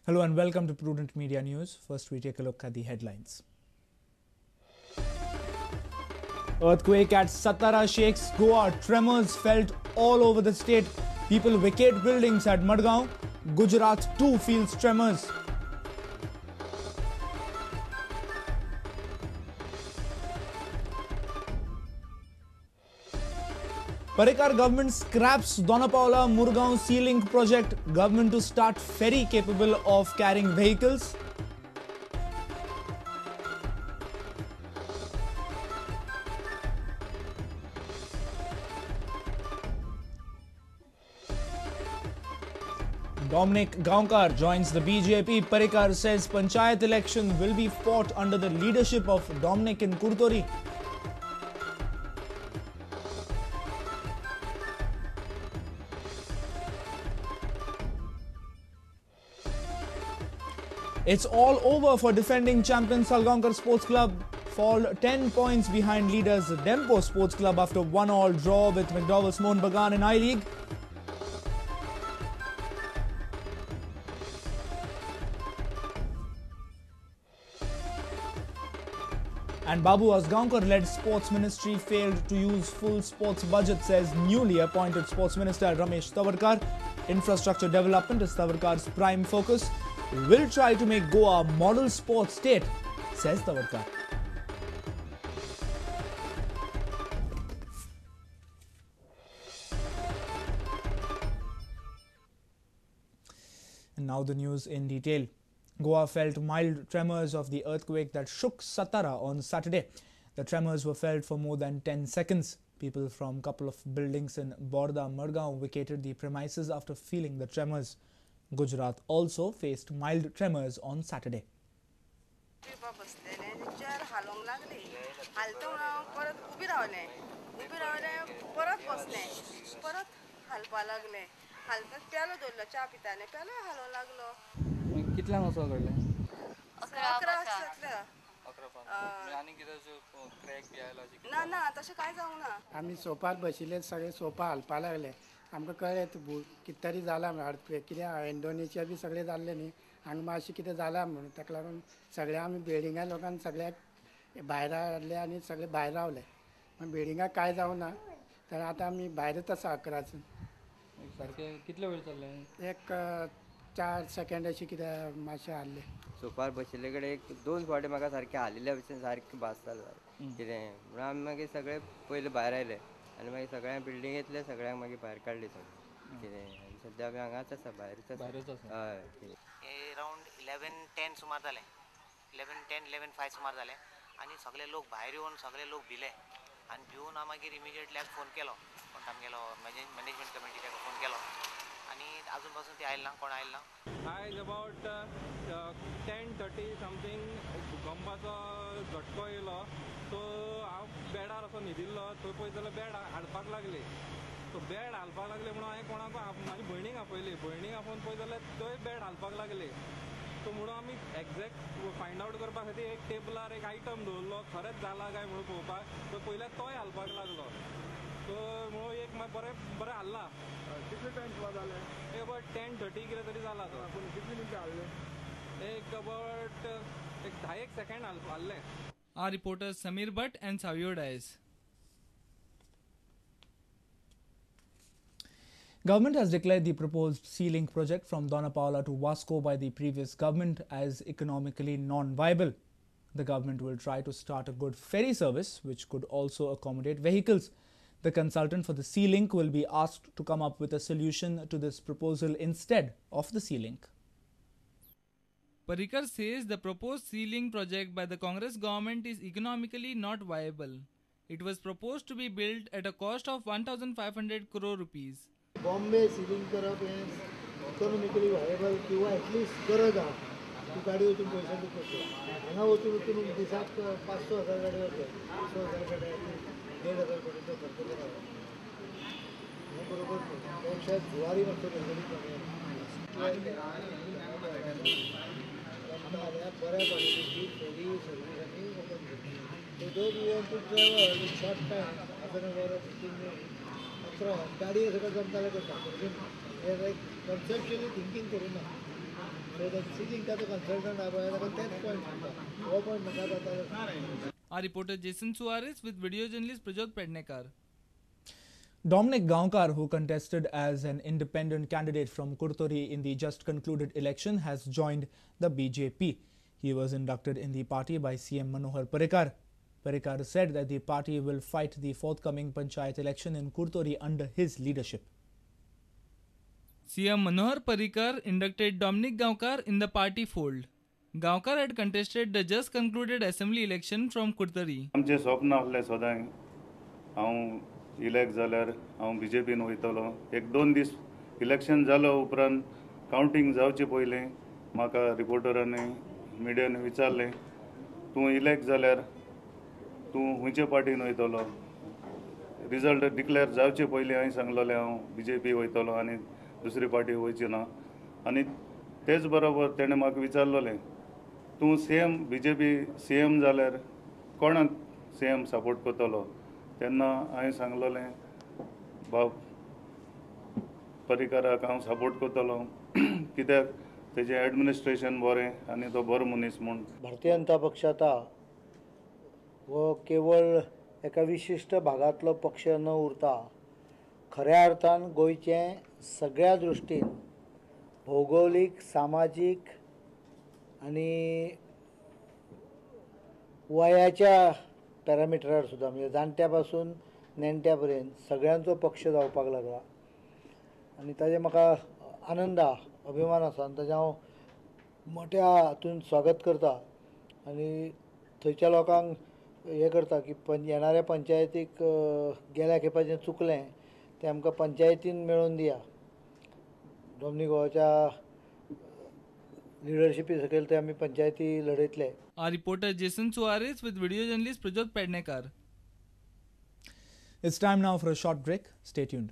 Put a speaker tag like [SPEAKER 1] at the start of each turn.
[SPEAKER 1] Hello and welcome to Prudent Media News. First, we take a look at the headlines. Earthquake at Satara shakes Goa. Tremors felt all over the state. People vacate buildings at Madgaon. Gujarat too feels tremors. Parrikar government scraps Dona Paula Murgaon Sea Link project. Government to start ferry capable of carrying vehicles. Dominic Gaonkar joins the BJP. Parrikar says Panchayat election will be fought under the leadership of Dominic in Curtorim. It's all over for defending champion Salgaonkar Sports Club. Fall 10 points behind leaders Dempo Sports Club after 1-all draw with McDowell's Mohun Bagan in I-League. And Babu Azgaonkar-led sports ministry failed to use full sports budget, says newly appointed sports minister Ramesh Tawadkar. Infrastructure development is Tawadkar's prime focus. Will try to make Goa a model sports state, says Tawadkar. And now the news in detail. Goa felt mild tremors of the earthquake that shook Satara on Saturday. The tremors were felt for more than 10 seconds. People from a couple of buildings in Borda, Margao vacated the premises after feeling the tremors. Gujarat also faced mild tremors on Saturday.
[SPEAKER 2] कितल्यांक वचोंक घडलें?
[SPEAKER 3] ना ना तशें कांय जावंक ना.
[SPEAKER 4] आमी सोफार बशिल्ले सगळे सोफा हालपा लागले. आमकां कळ्ळें कितें तरी जालां म्हूण अर्थक्वेक, कित्याक इंडोनेशिया बी सगळें जाल्लें न्ही, हांगा मातशें कितें जालां म्हणून ताका लागून सगळे आमी बिल्डिंगा लोकांक सगळ्याक भायर हाडले आनी सगळे भायर रावले. पूण बिल्डिंगाक कांय जावंक ना, तर आतां आमी भायरच आसा 11
[SPEAKER 2] सारकें कितले वेळ चल्लें?
[SPEAKER 4] एक 4 सेकेंड अशें कितें मातशें हाल्लें.
[SPEAKER 5] सोफार बशिल्ले कडेन एक 2 फावटी म्हाका सारकें हालिल्ल्या भशेन सारकें भास जालो कितें म्हणून आमी मागीर सगळे पयलीं भायर आयले आनी मागीर सगळ्यांक बिल्डिंगेंतले सगळ्यांक मागीर भायर काडले सगळे कितें. आनी सद्या आमी हांगाच आसा, भायरच आसा. हय,
[SPEAKER 6] अरावंड 11:10 सुमार जालें, 11:10 11:05 सुमार जालें आनी सगळे लोक भायर येवन सगळे लोक भिले आनी भिवन हांव मागीर इमिजिएटली फोन केलो कोण आमगेलो मॅनेजमेंट कमिटी ताका फोन केलो आनी अजून पासून ते आयले ना, कोण आयले ना.
[SPEAKER 7] आयज अबावट 10:30 समथींग भुकंपाचो झटको येयलो. सो हांव बेडार असो न्हिदिल्लो, थंय पळयत जाल्यार बेड हालपाक लागली. सो बेड हालपाक लागले म्हणून हांवें कोणाक म्हाजी भयणीक आपयली. भयणीक आपोवन पळयत जाल्यार थंय बेड हालपाक लागली. सो म्हणून आमी एग्जॅक्ट फायंड आवट करपा खातीर एक टेबलार एक आयटम दवरलो, खरेंच जाला काय म्हणून पळोवपाक. सो पयल्यार तोय हालपाक लागलो. सो म्हणून एक बरें बरें हाल्ला.
[SPEAKER 8] कितले टायम सुमार जालें?
[SPEAKER 7] एक अबावट 10:30 कितें तरी जाला तो.
[SPEAKER 8] पूण कितले मिनटां हाल्लें?
[SPEAKER 7] एक अबावट एक 10 second हाल्लें.
[SPEAKER 2] Our reporters Samir Bhatt and Savio Dias.
[SPEAKER 1] Government has declared the proposed Sea Link project from Dona Paula to Vasco by the previous government as economically non-viable. The government will try to start a good ferry service which could also accommodate vehicles. The consultant for the Sea Link will be asked to come up with a solution to this proposal instead of the Sea Link.
[SPEAKER 2] Parrikar says the proposed Sea Link project by the Congress government is economically not viable. It was proposed to be built at a cost of 1,500 crore rupees.
[SPEAKER 8] Bombay Sea Link करप हें economically viable किंवा at least गरज आहा. तूं गाडी वचून पयशे पडटा, हांगा वचून वचून दिसाक 500 हजार गाडी वता, 200 हजार गाडी, 1,500 कोटीचो खर्च करप हें बरोबर न्हू. पेक्षा जुवारी मातसो गणगणीत जाल्यार बऱ्या क्वॉलिटीची फेरी सर्वीस आमी ओपन करतली. So those who want to travel in short time, half an hour or 15 minutes, गाडी सगळं जमताले करता. हे लायक कन्सेप्च्युअली थिंकींग करूं ना. सो that सी लिंकाचो कन्सल्टंट आहा पळय, ताका तेच पॉयंट सांगता, हो पॉयंट म्हाका जाता.
[SPEAKER 2] Our reporter Jason Suarez with video journalist Prajot Pednekar.
[SPEAKER 1] Dominic Gaonkar, who contested as an independent candidate from Curtorim in the just concluded election, has joined the BJP. He was inducted in the party by CM Manohar Parrikar. Parrikar said that the party will fight the forthcoming panchayat election in Curtorim under his leadership.
[SPEAKER 2] CM Manohar Parrikar inducted Dominic Gaonkar in the party fold. Gaonkar had contested the just concluded assembly election from Curtorim.
[SPEAKER 9] आमचें स्वप्न आसलें सदांय हांव elect जाल्यार हांव बीजेपीन वयतलो. एक दोन दीस इलेक्शन जालो उपरांत कावंटींग जावचे पयलीं म्हाका रिपोर्टरांनी मिडियान विचारलें, तूं इलेक्ट जाल्यार तूं खंयचे पार्टीन वयतलो? रिजल्ट डिक्लेअर जावचे पयलीं हांवें सांगलेलें हांव बीजेपी वयतलो आनी दुसरी पार्टी वयची ना. आनी तेच बरोबर तेणें म्हाका विचारलेलें, तूं सीएम बीजेपी सीएम जाल्यार कोणाक सीएम सपोर्ट करतलो? तेन्ना हांवें सांगलेलें, बाब पर्रीकाराक हांव सपोर्ट करतलो, कित्याक तेजें एडमिनिस्ट्रेशन बरें आनी तो बरो मनीस म्हूण.
[SPEAKER 8] भारतीय जनता पक्ष आतां हो केवळ एका विशिश्ट भागांतलो पक्ष न उरता खऱ्या अर्थान गोंयचें सगळ्या दृश्टीन भौगोलीक, सामाजीक आनी वयाच्या पॅरामिटरार सुद्दां, म्हणजे जाणट्या पासून नेणट्या पर्यंत सगळ्यांचो पक्ष जावपाक लागला आनी ताजें म्हाका आनंद आहा, अभिमान आसा आनी ताजें हांव मोठ्या हातून स्वागत करता आनी थंयच्या लोकांक हें करता की येणाऱ्या पंचायतीक गेल्या खेपा जें चुकलें तें आमकां पंचायतीन मेळोवन दिया. डॉमनीक गोवाच्या लिडरशिपी सकयल ते आमी पंचायती लढयतले.
[SPEAKER 2] Our reporter Jason Suarez with video journalist Prajot Pednekar.
[SPEAKER 1] It's time now for a short break. Stay tuned.